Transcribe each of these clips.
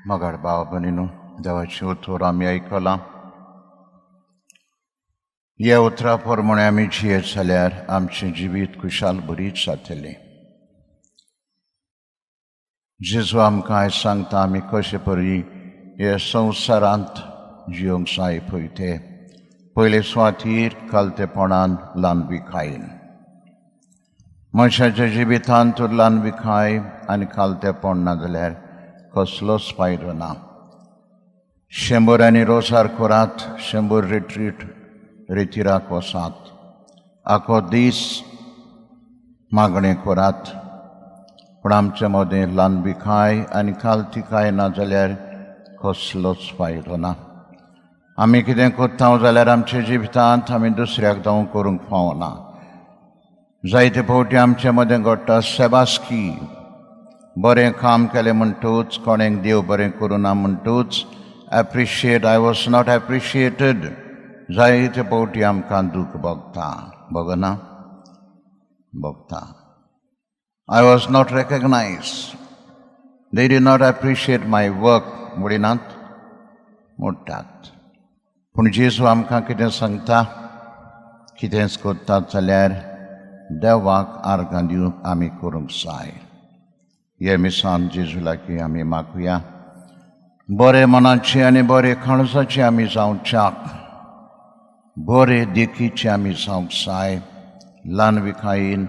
मोगाळ भाव भयणीनो, देवाचें उतर आमी आयकलां. ह्या उतरा प्रमाणे आमी जियेत जाल्यार आमचें जिवीत खुशाल भरीत जातलें. जेजू आमकां आयज सांगता, आमी कशे परी हे संवसारांत जियोंक जाय पळय ते. पयले सुवातीर खालतेपणान, ल्हानविकायेन. मनशाच्या जिवितांत ल्हानविकाय आनी खालतेपण ना जाल्यार कसलोच फायदो ना. 100 आनी रोजार करात, 100 रिट्रीट रेतिराक वसात, आखो दीस मागणें करात, पूण आमचे मदें ल्हानविकाय आनी खालतिकाय ना जाल्यार कसलोच फायदो ना. आमी कितें करता जाल्यार आमच्या जिवितांत आमी दुसऱ्याक जावं करूंक फावना. जायते फावटी आमचे मदें घडटा, सेबास्की, बरें काम केलें म्हणटूच, कोणेक देव बरें करूं ना म्हणटूच appreciate, I was not appreciated. जायते फावटी आमकां दूख भोगता. भोगना? भोगता. I was not recognized, they did not appreciate my work म्हणिनात? म्हणटात. पूण जेजू आमकां कितें सांगता? कितेंच करतात जाल्यार देवाक आर्गां दिवंक आमी करूंक जाय. हे मिसान जेजू लागीं आमी मागुया, बरे मनाचे आनी बरे काळजाचे आमी जावच्याक, बरे देखीचे आमी जावंक जाय. ल्हानविकायेन,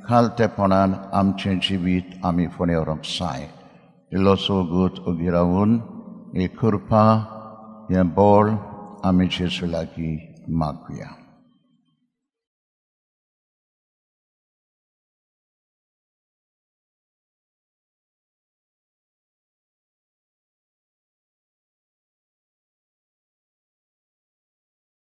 खालतेपणान आमचें जिवीत आमी फुडें व्हरूंक जाय. इल्लोसो वगत ओगी रावून एक कृपा, हें बळ आमी जेजू लागीं मागुया.